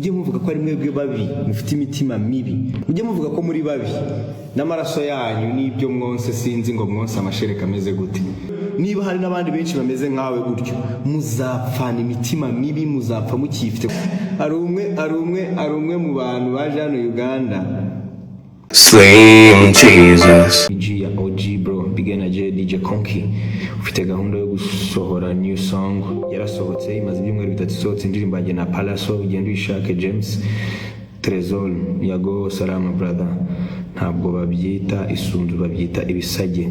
Mujye muvuga ko ari mwebwe babi, mufite imitima mibi. Mujye muvuga ko muri babi n'amaraso yanyu n'ibyo mwonse. Sinzi ngo mwonse amashereka ameze gute. Niba hari n'abandi benshi bameze nkawe gutyo, muzapfana imitima mibi, muzapfa mukiyifite. Hari umwe mu bantu baje hano Uganda. Slim Jesus. G ya OG bro, Big Energy, DJ Conky, ufite gahunda yo gusohora new song? Yarasohotse, imaze ibyumweru 3 isohotse, indirimbo yanjye na Palaso, ugende uyishake. James Trezor, Yago salama brother. Ntabwo babyita isunzu, babyita ibisage.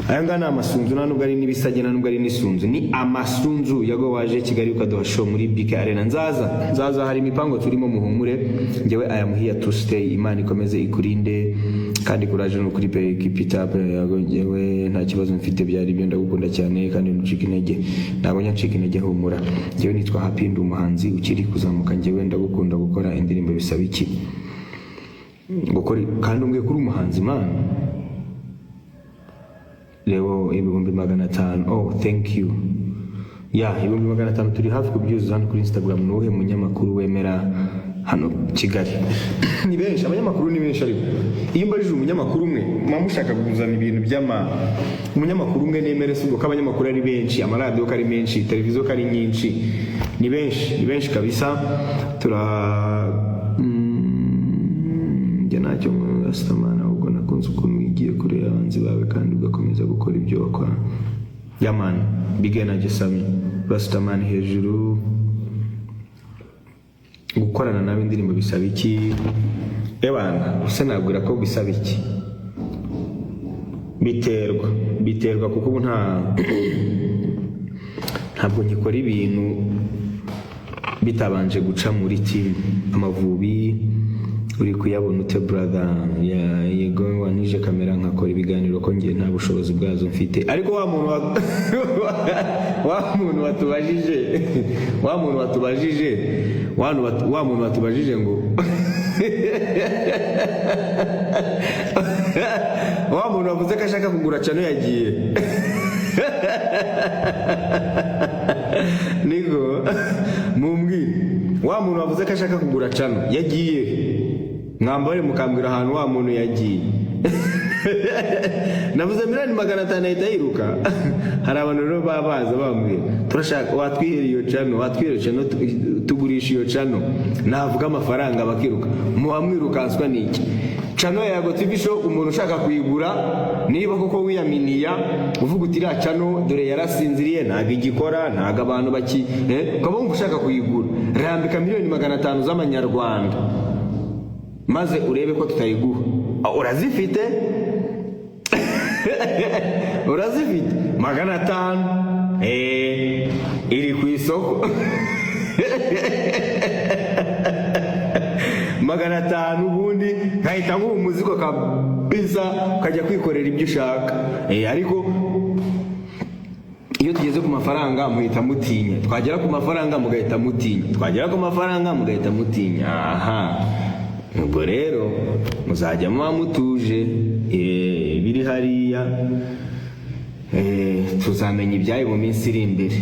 Aya ngaya ni amasunzu, nta nubwo ari n'ibisage, nta nubwo ari n'isunzu, ni amasunzu. Yago, waje Kigali ukaduha show muri BK Arena? Nzaza, nzaza, hari imipango turimo, muhumure. Njyewe I am here to stay. Imana ikomeze ikurinde kandi courage no kuri pe, keep it up. Yago, njyewe nta kibazo mfite, byari ibyo, ndagukunda cyane kandi ntucike intege. Ntabwo njya ncika intege, humura. Njyewe nitwa Happy, ndi umuhanzi ukiri kuzamuka. Njyewe ndagukunda. Gukora indirimbo bisaba iki? Gukora kandi umbwiye kuri umuhanzi man. Rero 500,000, oh thank you. Ya, 500,000 turi hafi kubyuzuza hano kuri Instagram. Ni uwuhe munyamakuru wemera hano Kigali? Ni benshi, abanyamakuru ni benshi, ariko iyo mbajije umunyamakuru umwe muba mushaka kuzana ibintu by'ama umunyamakuru umwe nemere. Si ubwo ko abanyamakuru ari benshi, amaradiyo ko ari menshi, televiziyo ko ari nyinshi, ni benshi, ni benshi kabisa. Tura njye ntacyo Rastaman, ahubwo nakunze ukuntu wigiye kure y'abanzi bawe kandi ugakomeza gukora ibyo wakora. Yeah man, big energy, Sami Rastaman hejuru. Gukorana nawe indirimbo bisaba iki? Ebana, use nabwira ko bisaba iki? Biterwa, biterwa, kuko ubu ntabwo nkikora ibintu bitabanje guca muri team. Amavubi uri kuyabona ute brother? Yego, wanije kamera nkakora ibiganiro, ko ngiye nta bushobozi bwazo mfite. Ariko wa muntu watubajije, wa muntu watubajije, wa muntu watubajije ngo wa muntu wavuze ko ashaka kugura channel yagiye niko mumbwire. Wa muntu wavuze ko ashaka kugura channel yagiye, mwambare mukambwira ahantu wa muntu yagiye. Navuze miliyoni 500 ahita yiruka. Hari abantu rero baba baza bambwira: "Turashaka, watwihera iyo channel, watwihera iyo channel, tugurisha iyo channel." Navuga amafaranga bakiruka. Muba mwirukanswa n'iki? Channel ya Yago TV Show, umuntu ushaka kuyigura, niba koko wiyaminiya uvuga uti: "Iriya channel dore yarasinziriye, ntabwo igikora, ntabwo abantu baki," ukaba wumva ushaka kuyigura, rambika miliyoni 500 z'amanyarwanda maze urebe ko tutayiguha. Ah, urazifite? Urazifite 500? Iri ku isoko 500, ubundi nkahita nkuha umuzigo kabisa ukajya kwikorera ibyo ushaka. Ariko iyo tugeze ku mafaranga muhita mutinya, twagera ku mafaranga mugahita mutinya, twagera ku mafaranga mugahita mutinya. Aha ubwo rero muzajya muba mutuje, biri hariya, tuzamenya ibyayo mu minsi iri imbere,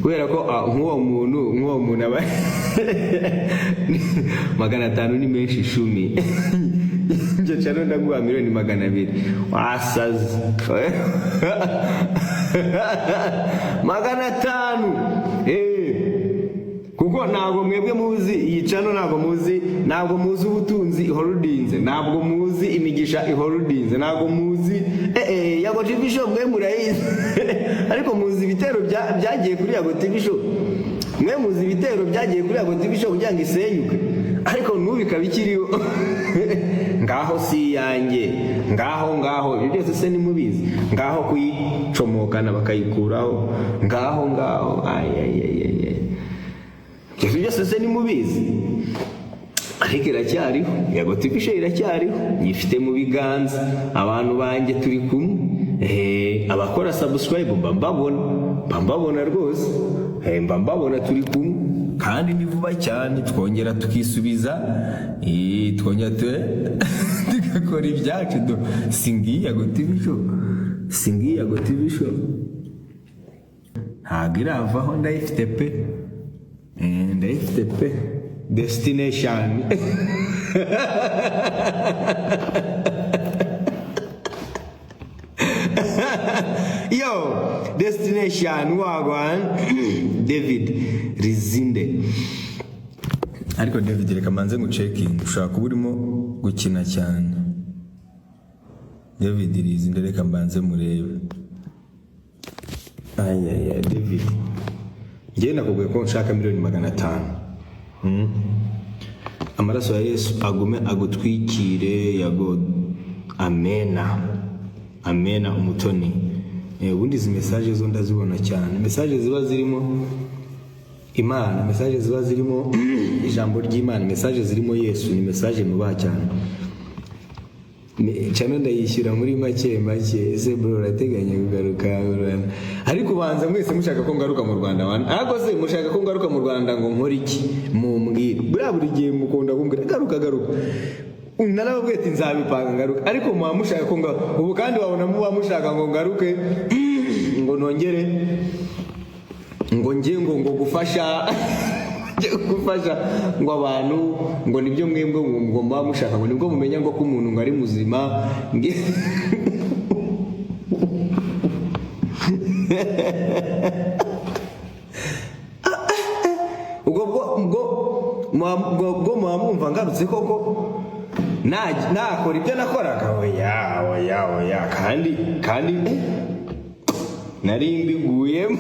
kubera ko nk'uwo muntu aba 500 ni menshi icumi. Njye channel ndaguha miliyoni 200, wasaze. 500, kuko ntabwo mwebwe muzi iyi channel, ntabwo muzi ubutunzi iholudinze, ntabwo muzi imigisha iholudinze, ntabwo muzi Yago TV Show. Mwe murayizi, ariko muzi ibitero byagiye kuri Yago TV Show? Mwe muzi ibitero byagiye kuri Yago TV Show kugira ngo isenyuke? Ariko n'ubu ikaba ikiriho. Ngaho si iyanjye, ngaho ngaho ibyo byose se nimubizi? Ngaho kuyicomokana bakayikuraho, ngaho ngaho, ay ay ay ay ay. Ibyo byose se nimubizi? Ariko iracyariho, Yago TV Show iracyariho, nyifite mu biganza, abantu banjye turi kumwe. Abakora subscribe mba mbabona, mba mbabona rwose. Mba mbabona, turi kumwe, kandi ni vuba cyane twongera tukisubiza, twongera tugakora ibyacu. Do singiye Yago TV Show, singiye Yago TV Show, ntabwo iravaho, ndayifite pe. Ndayifite pe. Destination. Yo, destination wagwan. David Rizinde. Ariko David, reka manze ngucekinge, ushobora kuba urimo gukina cyane. David Rizinde, reka mbanze murebe. Ayaya, David, njyewe nakubwiye ko nshaka 500,000,000. Amaraso ya Yesu agume agutwikire. Yago, amena, amena. Umutoni. Ubundi izi message zo ndazibona cyane, message ziba zirimo Imana, message ziba zirimo ijambo ry'Imana, message zirimo Yesu, ni message nubaha cyane. Cyane ndayishyura muri make make. Ese bro, urateganya kugaruka mu Rwanda? Ariko ubanza mwese mushaka ko ngaruka mu Rwanda wana. Ariko se mushaka ko ngaruka mu Rwanda ngo nkore iki? Mumbwire. Buriya buri gihe mukunda kumbwira garuka garuka, narababwiye ati nzabipanga ngaruka, ariko muba mushaka ko ngaruka ubu, kandi wabona muba mushaka ngo ngaruke ngo nongere ngo njye ngo gufasha, njye gufasha ngo abantu, ngo nibyo mwebwe ngo muba mushaka, ngo nibwo mumenya ngo ko umuntu ngo ari muzima. Ubwo bwo muba mwumva ngarutse koko nakora ibyo nakoraga? Oya, oya, oya. Kandi nari mbiguyemo.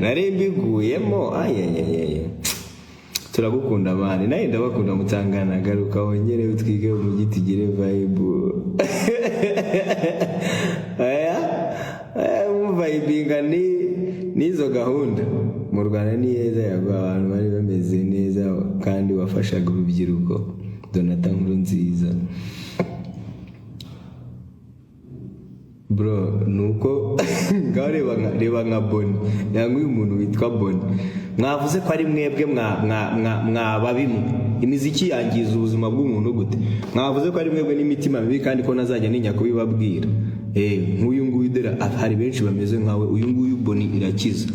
Nari mbiguyemo. Ayayayay, turagukunda mani, nawe ndabakunda. Mutangana, garuka wongere utwige umujyi, tugire vibe. Aya muvayibinga ni n'izo gahunda. Mu Rwanda ni heza yago, abantu bari bameze neza kandi wafashaga urubyiruko. Donata nkuru nziza bro, nuko ngaho reba nka Boni, yanga uyu muntu witwa Boni. Mwavuze ko ari mwebwe mwaba bimwe, imiziki yangiza ubuzima bw'umuntu gute? Mwavuze ko ari mwebwe n'imitima mibi, kandi ko nazajya ninya kubibabwira. Nk'uyu nguyu dore hari benshi bameze nkawe. Uyu nguyu Boni irakiza.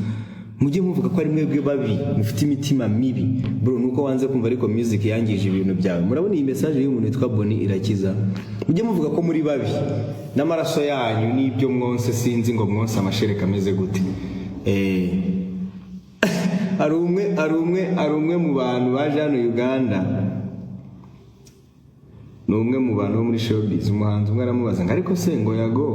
Mujye muvuga ko ari mwebwe babi mufite imitima mibi. Bro, nuko wanze kumva, ariko music yangije ibintu byawe. Murabona iyi message y'umuntu witwa Boni irakiza? Mujye muvuga ko muri babi n'amaraso yanyu n'ibyo mwonse, sinzi ngo mwonse amashereka ameze gute. Hari umwe mu bantu baje hano Uganda, ni umwe mu bantu bo muri showbiz, umuhanzi umwe aramubaza ngo ariko se ngo Yago,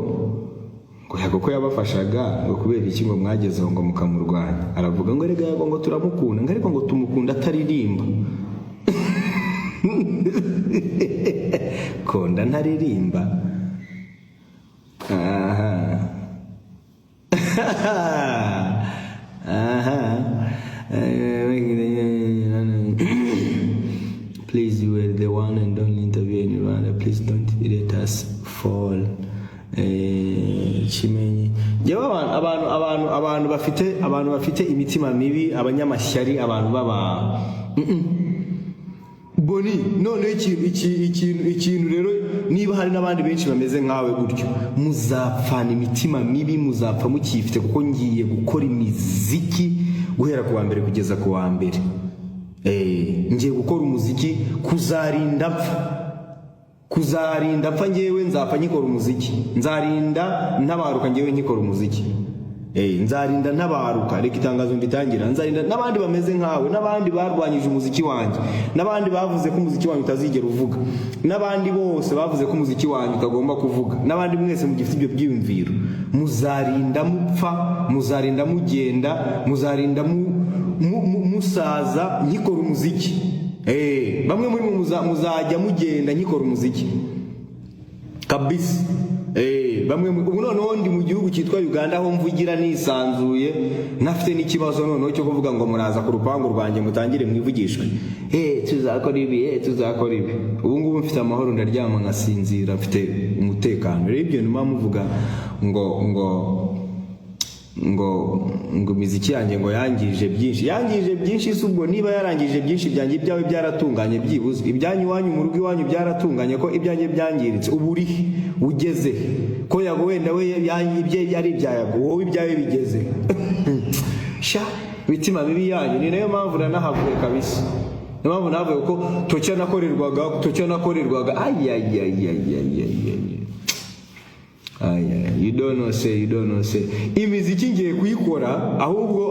ngo Yago ko yabafashaga, ngo kubera iki ngo mwagezeho ngo mukamurwanya? Aravuga ngo erega Yago ngo turamukunda, ngo ariko ngo tumukunda ataririmba. Konda ntaririmba. Aha aha. Please, you were the one and only interview in Rwanda, please don't let us fall. Kimenyi, njyewe abantu bafite imitima mibi, abanyamashyari, abantu baba Boni. Noneho ikintu rero, niba hari n'abandi benshi bameze nkawe gutyo, muzapfana imitima mibi, muzapfa mukiyifite, kuko ngiye gukora imiziki guhera ku wa mbere kugeza ku wa mbere. Ngiye gukora umuziki kuzarinda mpfa, kuzarinda mpfa. Ngewe nzapfa nkikora umuziki, nzarinda ntabaruka ngewe nkikora umuziki. Nzarinda ntabaruka. Reka itangazo nditangira, nzarinda n'abandi bameze nkawe, n'abandi barwanyije umuziki wanjye, n'abandi bavuze ko umuziki wanjye utazigera uvuga, n'abandi bose bavuze ko umuziki wanjye utagomba kuvuga, n'abandi mwese mugifite ibyo byiyumviro, muzarinda mupfa, muzarinda mugenda, muzarinda musaza nkikora umuziki. Bamwe muri mwe muzajya mugenda nkikora umuziki kabisa. Bamwe ubu noneho ndi mu gihugu cyitwa Uganda, aho mvugira nisanzuye, ntafite n'ikibazo noneho cyo kuvuga ngo muraza ku rupangu rwanjye mutangire mwivugishwe, tuzakora ibi, tuzakora ibi. Ubu ngubu mfite amahoro, ndaryama nkasinzira, mfite umutekano. Rero ibyo nyuma muvuga ngo ngo ngo ngo imiziki yanjye ngo yangije byinshi, yangije byinshi si ubwo niba yarangije byinshi byanjye, ibyawe byaratunganye byibuze, ibyanyu iwanyu mu rugo iwanyu byaratunganye, ko ibyanjye byangiritse? Ubu uri ugeze he? Ko Yago wenda we ibye ari ibya Yago, wowe ibyawe bigeze? Sha, imitima mibi yanyu, ni nayo mpamvu nanahavuye kabisa. Niyo mpamvu nahavuye, kuko torture nakorerwaga, torture nakorerwaga, ayayayayayayay. Aya, you don't know say, you don't know say. Imiziki ngiye kuyikora, ahubwo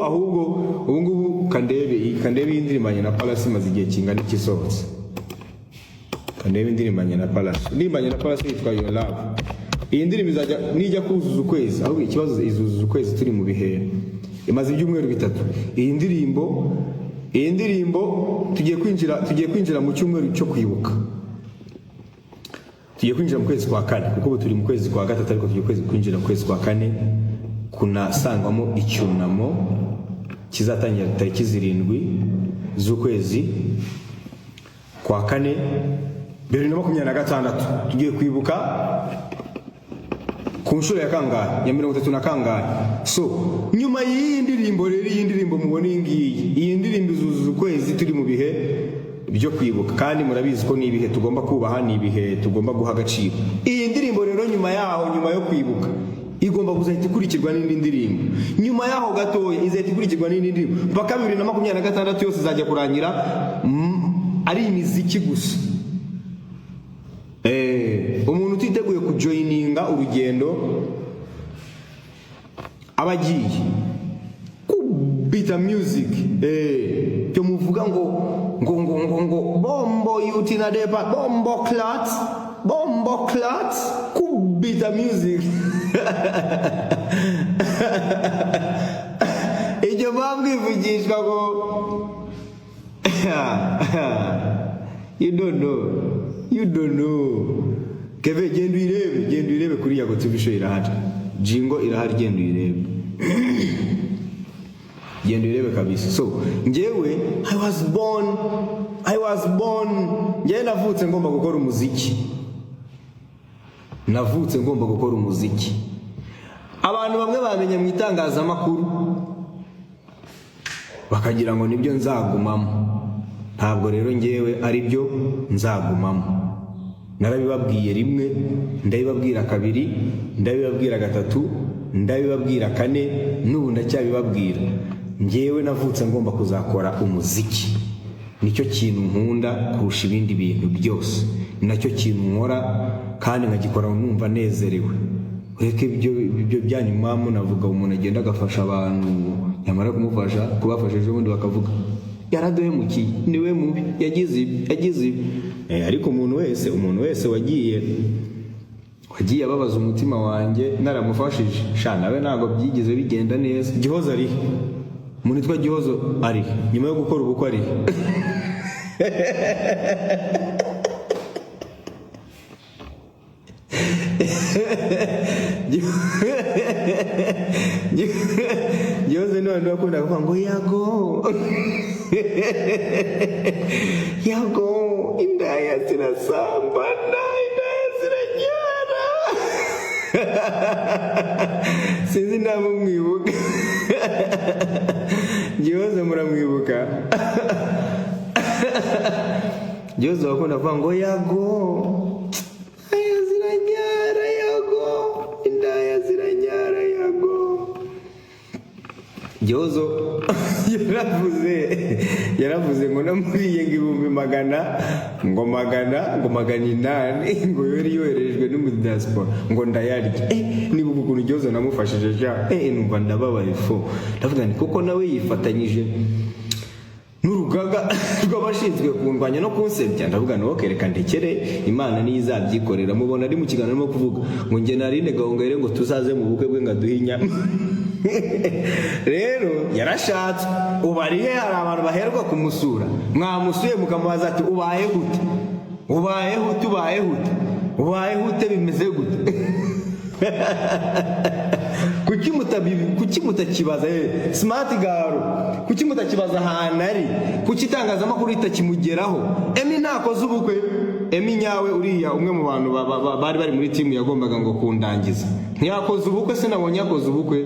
ubu ngubu kandebe iyi ndirimbo na Palace imaze igihe kingana iki isohotse. Kandebe indirimbo na Palace. Indirimbo na Palace yitwa Your Love. Iyi ndirimbo izajya nijya kuzuza ukwezi, ahubwo ikibazo izuzuza ukwezi turi mu bihe. Imaze ibyumweru 3. Iyi ndirimbo tugiye kwinjira mu cyumweru cyo kwibuka. Tugiye kwinjira mu kwezi kwa kane, kuko ubu turi mu kwezi kwa gatatu, ariko tugiye kwinjira mu kwezi kwa kane kunasangwamo icyunamo kizatangira tariki 7 z'ukwezi kwa kane 2026. Tugiye kwibuka ku nshuro ya kangahe? Ya 30 na kangahe? So nyuma y'iyi ndirimbo rero, iyi ndirimbo mubona iyi ngiyi, iyi ndirimbo izuzuza ukwezi turi mu bihe byo kwibuka, kandi murabizi ko ni ibihe tugomba kubaha, ni ibihe tugomba guha agaciro. Iyi ndirimbo rero, nyuma yaho, nyuma yo kwibuka, igomba kuzahita ikurikirwa n'indi ndirimbo. Nyuma yaho gatoya izahita ikurikirwa n'indi ndirimbo, mpaka 2026 yose izajya kurangira ari imiziki gusa. Umuntu utiteguye kujoininga urugendo aba agiye kubita music. Cyo muvuga ngo bombo yuti na depa bombo clat, bombo clat, kubita music. Ibyo mwivugishwa ngo you don't know, you don't know. Keve, genda uyirebe, genda uyirebe kuri Yago TV Show, irahari. Jingo irahari, genda uyirebe, genda uyirebe kabisa. So njyewe I was born, njyewe navutse ngomba gukora umuziki, navutse ngomba gukora umuziki. Abantu bamwe bamenya mu itangazamakuru bakagira ngo nibyo nzagumamo. Ntabwo rero ngewe ari byo nzagumamo. Narabibabwiye rimwe, ndabibabwira kabiri, ndabibabwira gatatu, ndabibabwira kane, n'ubu ndacyabibabwira. Ngewe navutse ngomba kuzakora umuziki, nicyo kintu nkunda kurusha ibindi bintu byose, ni nacyo kintu nkora kandi nkagikora numva nezerewe. Ureke ibyo byanyu munavuga, umuntu agenda agafasha abantu, yamara kumufasha, kubafasha, ejo bundi bakavuga yaraduhemukiye, niwe mubi, yagize ibi, yagize ibi. Ariko umuntu wese wagiye ababaza umutima wanjye naramufashije, sha, nawe ntabwo byigeze bigenda neza. Gihozo ari he? Umuntu witwa Gihozo ari he? Nyuma yo gukora ubukwe ari he? Gihozo ni abantu bakunda kuvuga ngo Yago, Yago, indaya zirasambana, indaya ziraryana. Sinzi naba mwibuka Gihozo, muramwibuka? Gihozo bakunda kuvuga ngo Yago, indaya ziranyara, Yago, indaya ziranyara, Yago. Gihozo yaravuze ngo namuriye ngo 100,000, ngo magana, ngo 800, ngo yari yoherejwe n'umudiaspora, ngo ndayarya. Nibuka ukuntu Gihozo namufashije sha, numva ndababaye fo. Ndavuga nti kuko nawe yifatanyije n'urugaga rw'abashinzwe kundwanya no kunsebya. Ndavuga nti okay, reka ndekere Imana niyo izabyikorera. Mubona ari mu kiganiro arimo kuvuga ngo njye narinde Gahongayire ngo tuzaze mu bukwe bwe ngo aduhe inyama. Rero yarashatse, ubu ari he? Hari abantu baherwa kumusura, mwamusuye mukamubaza ati ubaye gute, ubaye gute, ubaye gute, ubaye gute, bimeze gute? Kuki mutakibaza? Smart garo, kuki mutakibaza ahantu ari? Kuki itangazamakuru ritakimugeraho? Emi ntakoze ubukwe. Emi nyawe uriya, umwe mu bantu bari bari muri timu yagombaga ngo kundangiza, ntiyakoze ubukwe. Sinabonye yakoze ubukwe.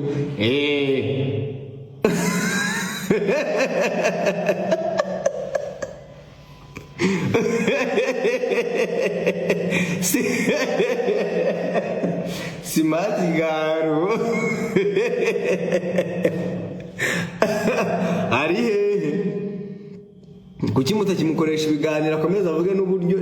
Smart Garo ari hehe? Kuki mutakimukoresha ibiganiro akomeza avuge n'uburyo?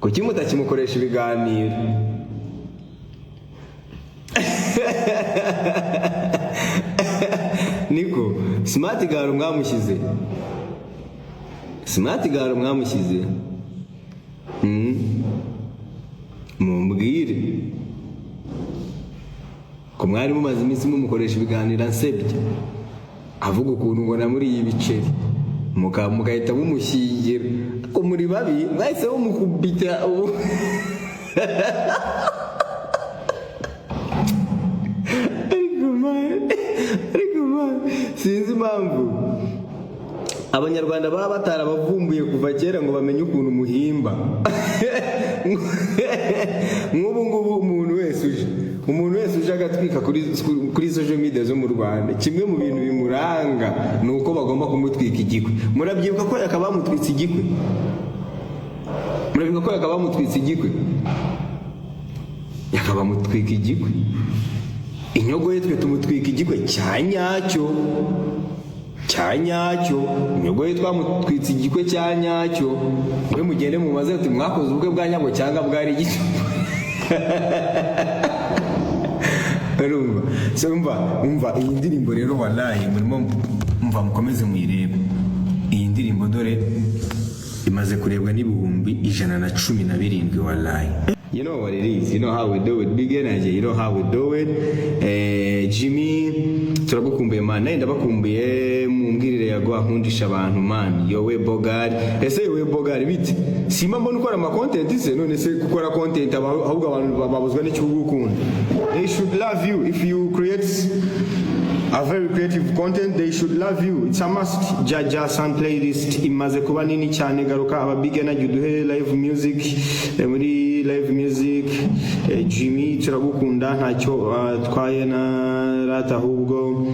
Kuki mutakimukoresha ibiganiro? Niko Smart Garo mwamushyize, Smart Garo mwamushyize, mumbwire ko mwari mumaze iminsi mumukoresha ibiganiro ansebye, avuga ukuntu ngo namuriye ibiceri, mugahita mumushyingira. Ko muri babi, mwahise mumukubita ubu. Ariko man, ariko man, sinzi impamvu Abanyarwanda baba batarabavumbuye kuva kera ngo bamenye ukuntu muhimba. Nk'ubu ngubu umuntu wese uje agatwika kuri social media zo mu Rwanda, kimwe mu bintu bimuranga ni uko bagomba kumutwika igikwe. Murabyibuka ko yakaba bamutwitse igikwe? Murabyibuka ko yakaba bamutwitse igikwe? Yakaba bamutwika igikwe. Inyogo ye twe tumutwika igikwe cya nyacyo, cya nyacyo. Inyogo ye twamutwitse igikwe cya nyacyo. Mwe mugende mumaze uti mwakoze ubukwe bwa nyabwo cyangwa bwari igice? Urumva so, umva iyi ndirimbo rero, wallahi murimo, umva, mukomeze muyirebe iyi ndirimbo. Dore imaze kurebwa n'117,000, wallahi. You know what it is. You know how we do it. Big energy. You know how we do it. Jimmy, turagukumbuye man. Nawe ndabakumbuye. Mumbwirire Yago nkundisha abantu man. Yowe Bogari. Ese yowe Bogari, bite? Simba mbona ukora ama content se? None se gukora content ahubwo abantu babuzwa n'icyo ukunda? They should love you if you create a very creative content. They should love you. It's a must. Jaja Sun playlist imaze kuba nini cyane. Garuka aba Big Energy uduhe live music, muri live music. Jimmy, turagukunda, ntacyo twaye na rata. Ahubwo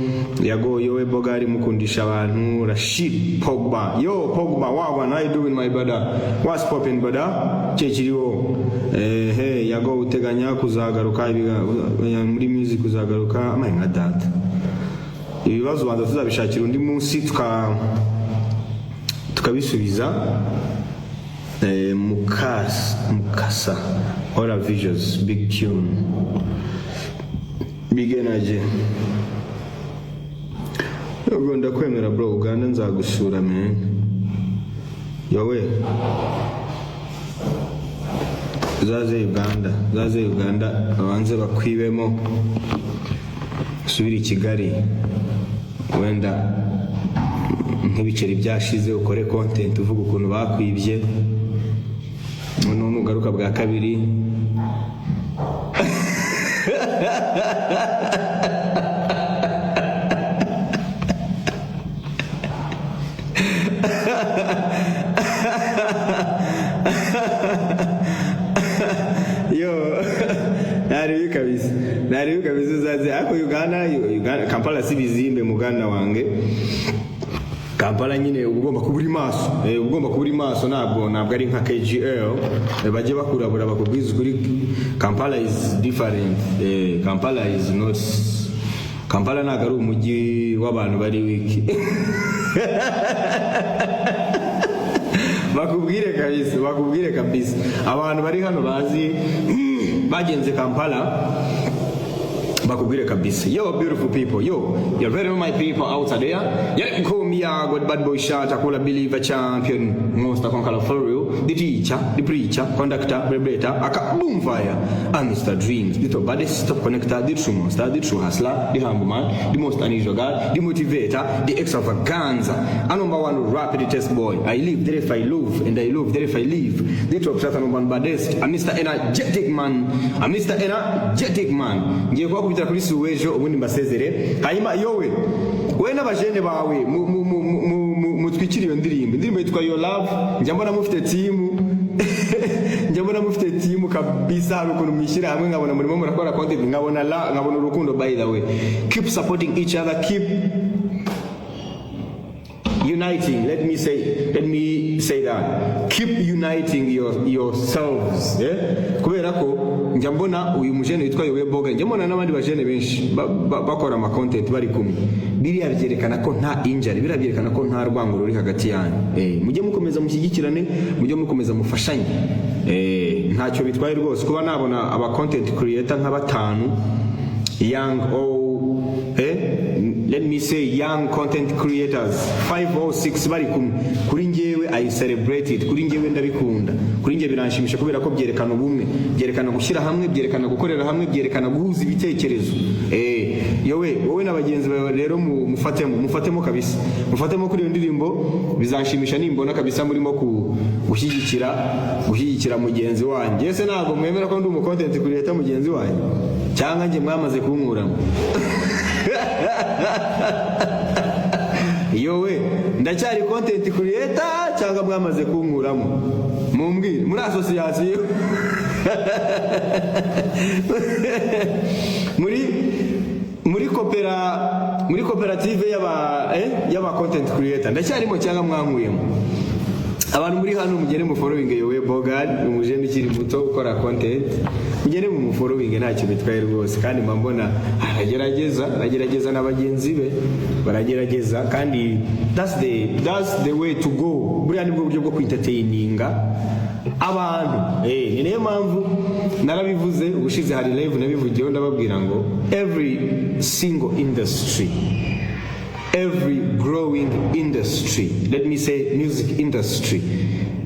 Yago, yowe Bogari, mukundisha abantu. Rashid Pogba, yo Pogba, wagwan, how you doing, my brother? What's popping, brother? Kiriho hey, Yago, uteganya kuzagaruka muri music? Uzagaruka amaye nka data? Ibibazo banza tuzabishakira undi munsi tukabisubiza. Mukasa Ora Visuals, big tune, big energy. Ubwo ndakwemera bro. Uganda nzagusura man. Yowe, uzaze Uganda, uzaze Uganda babanze bakwibemo, usubire i Kigali wenda nk'ibiceri byashize, ukore content uvuga ukuntu bakwibye, noneho nugaruka bwa kabiri. Yo, naribi kabisa, naribi kabisa. Uzaze ariko Uganda, Uganda, Kampala si bizimbe muganda wange. Kampala nyine uba ugomba kuba uri maso, uba ugomba kuba uri maso. Ntabwo ari nka KGL. Bajye bakurabura bakubwiza ukuri. Kampala is different. Kampala is not, Kampala ntabwo ari umujyi w'abantu bari wiki. Bakubwire kabisa, bakubwire kabisa. Abantu bari hano bazi bagenze Kampala bakubwire kabisa. Yo, beautiful people, yo, you're very my people out there. Yeah, call me God bad boy shot akula believer champion monster conqueror for real, the teacher, the preacher, conductor, vibrator, aka boom fire. I'm Mr. Dreams, the top baddest, top connector, the true monster, the true hustler, the humble man, the most unusual guy, the motivator, the extravaganza, a number one rapid test boy. I live there if I love, and I love there if I live. The top shot, number one baddest. I'm Mr. Energetic man. I'm Mr. Energetic man. Ngiye kubakubitira kuri suwejo, ubundi mbasezere. Hanyuma yowe, we n'abajene bawe mutwikire iyo ndirimbo. Indirimbo yitwa Your Love. Njya mbona mufite team, njya mbona mufite team kabisa. Hari ukuntu mwishyira hamwe nkabona murimo murakora content, nkabona urukundo. By the way, keep supporting each other, keep uniting. Let me say that keep uniting yourselves, yeah? Kubera ko njya mbona uyu mujene witwa Yowe Boga, njya mbona n'abandi bajene benshi bakora ama content bari kumwe. Biriya byerekana ko nta injury, biriya byerekana ko nta rwango ruri hagati yanyu. Mujye mukomeza mushyigikirane, mujye mukomeza mufashanye. Ntacyo bitwaye rwose kuba nabona aba content creator nka batanu, young or let me say young content creators 5 or 6 bari kumwe. Kuri njyewe, I celebrate it. Kuri njyewe ndabikunda, kuri njye biranshimisha, kubera ko byerekana ubumwe, byerekana gushyira hamwe, byerekana gukorera hamwe, byerekana guhuza ibitekerezo. Yowe, wowe na bagenzi bawe rero mufatemo kabisa, mufatemo kuri iyo ndirimbo. Bizanshimisha nimbona kabisa murimo gushyigikira mugenzi wanjye. Ese ntabwo mwemera ko ndi umu content creator mugenzi wanjye, cyangwa njye mwamaze kunkuramo? Yowe, ndacyari content creator cyangwa mwamaze kunkuramo? Mumbwire. Muri association, muri koperative y'aba content creator, ndacyarimo cyangwa mwankuyemo? Abantu muri hano, mugende mu following Yowe Bogard, ni umujene ukiri muto ukora content. Mugende mu following, ntacyo bitwaye rwose. Kandi mba mbona aragerageza, na bagenzi be baragerageza, kandi that's the way to go. Buriya nibwo buryo bwo kwentertaininga abantu. Ni nayo mpamvu narabivuze ubushize, hari live nabivugiyeho, ndababwira ngo every single industry, every growing industry, let me say music industry,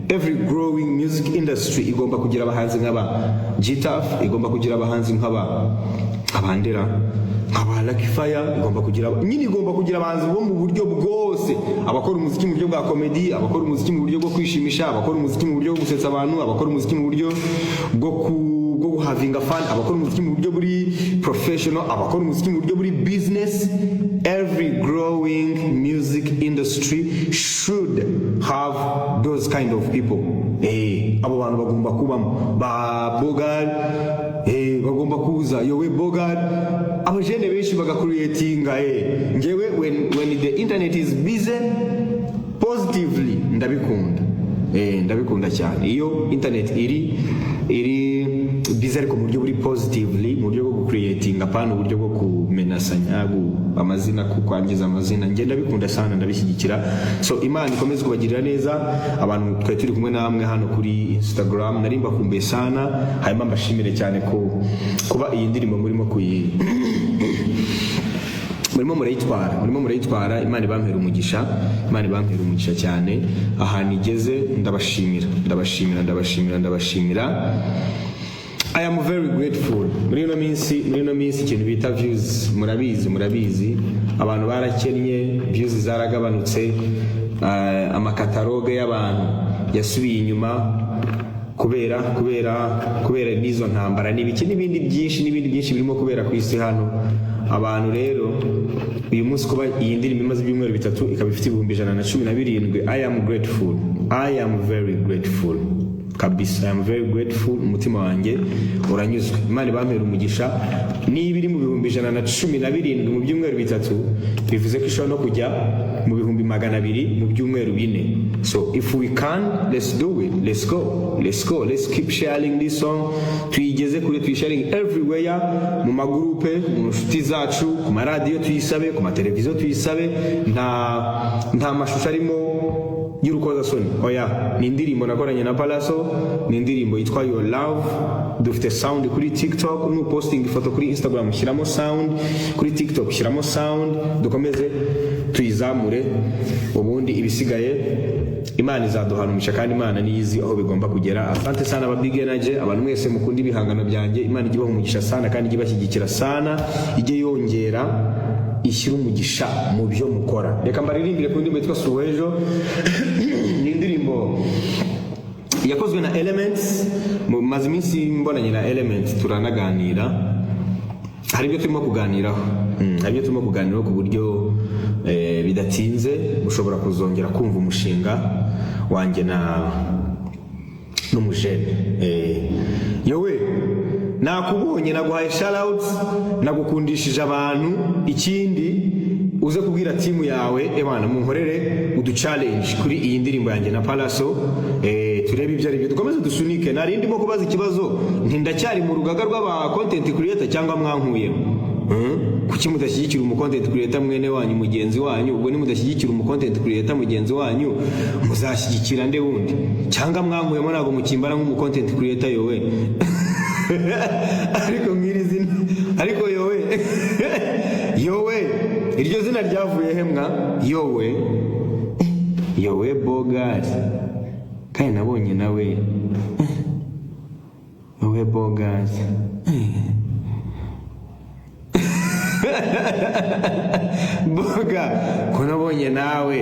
every growing music industry igomba kugira abahanzi nk'aba Gtaf, igomba kugira abahanzi nk'aba Abandera, nk'aba Lucky Fire, igomba kugira nyine, igomba kugira abahanzi bo mu buryo bwose: abakora umuziki mu buryo bwa comedy, abakora umuziki mu buryo bwo kwishimisha, abakora umuziki mu buryo bwo gusetsa abantu, abakora umuziki mu buryo bwo guhavinga fun, abakora umuziki mu buryo buri professional, abakora umuziki mu buryo buri business. Every growing music industry should have those kind of people. Abo bantu bagomba kubamo. Ba Bogard bagomba kuza, Yowe Bogard, abajene benshi bagacreatinga. Njyewe when the internet is busy positively, ndabikunda. Ndabikunda cyane iyo internet iri busy, ariko mu buryo buri positively, mu buryo bwo gucreating, apana uburyo bwo kumenasanya amazina, ku kwangiza amazina. Njye ndabikunda sana, ndabishyigikira. So Imana ikomeze kubagirira neza. Abantu twari turi kumwe namwe hano kuri Instagram, nari mbakumbuye sana. Hanyuma mbashimire cyane ko kuba iyi ndirimbo murimo murayitwara. Imana ibampera umugisha, Imana ibampera umugisha cyane. Ahantu igeze, ndabashimira, ndabashimira, ndabashimira, ndabashimira. I am very grateful. Muri ino minsi ikintu bita views, murabizi, murabizi, abantu barakennye, views zaragabanutse, amakataloge y'abantu yasubiye inyuma kubera n'izo ntambara n'ibiki n'ibindi byinshi, n'ibindi byinshi birimo kubera ku isi hano. Abantu rero, uyu munsi kuba iyi ndirimbo imaze ibyumweru 3 ikaba ifite 117,000, I am grateful, I am very grateful kabisa, I am very grateful. Umutima wanjye uranyuzwe. Imana ibampera umugisha. Niba iri mu 117,000 mu byumweru 3, bivuze ko ishobora no kujya mu 200,000 mu byumweru 4. So if we can, let's do it, let's go, let's go, let's keep sharing this song, tuyigeze kure, tuyisharing everywhere, mu magurupe, mu nshuti zacu, ku maradiyo tuyisabe, ku mateleviziyo tuyisabe. Nta mashusho arimo y'urukozasoni, oya. Ni indirimbo nakoranye na Palaso, ni indirimbo yitwa Your Love. Dufite sound kuri TikTok. Nu posting ifoto kuri Instagram, shyiramo sound, kuri TikTok shyiramo sound. Dukomeze tuyizamure, ubundi ibisigaye Imana izaduhana umugisha, kandi Imana niyo izi aho bigomba kugera. Asante sana aba big energy, abantu mwese mukunda ibihangano byanjye. Imana ijye ibaha umugisha sana, kandi ijye ibashyigikira sana, ijye yongera ishyira umugisha mu byo mukora. Reka mbaririmbire ku ndirimbo yitwa Suwejo. Ni indirimbo yakozwe na Elements. Maze iminsi mbonanye na Elements, turanaganira, hari ibyo turimo kuganiraho. Hari ibyo turimo kuganiraho ku buryo bidatinze mushobora kuzongera kumva umushinga wanjye na n'umujene. Yowe, nakubonye, naguhaye shout, nagukundishije abantu. Ikindi, Uze kubwira team yawe, ebana munkorere udu challenge kuri iyi ndirimbo yanjye na Palaso, turebe ibyo ari byo, dukomeze dusunike. Nari ndimo kubaza ikibazo nti: ndacyari mu rugaga rw'aba content creator cyangwa mwankuyemo? Kuki mudashyigikira umu content creator mwene wanyu, mugenzi wanyu? Ubwo nimudashyigikira umu content creator mugenzi wanyu, muzashyigikira nde wundi? Cyangwa mwankuyemo, ntabwo mukimbara nk'umu content creator? Yowe, ariko nk'iri zina, ariko yowe, yowe, iryo zina ryavuye he mwa? Yowe, yowe bogari, kandi nabonye nawe yowe bogari. Boga ko nabonye nawe.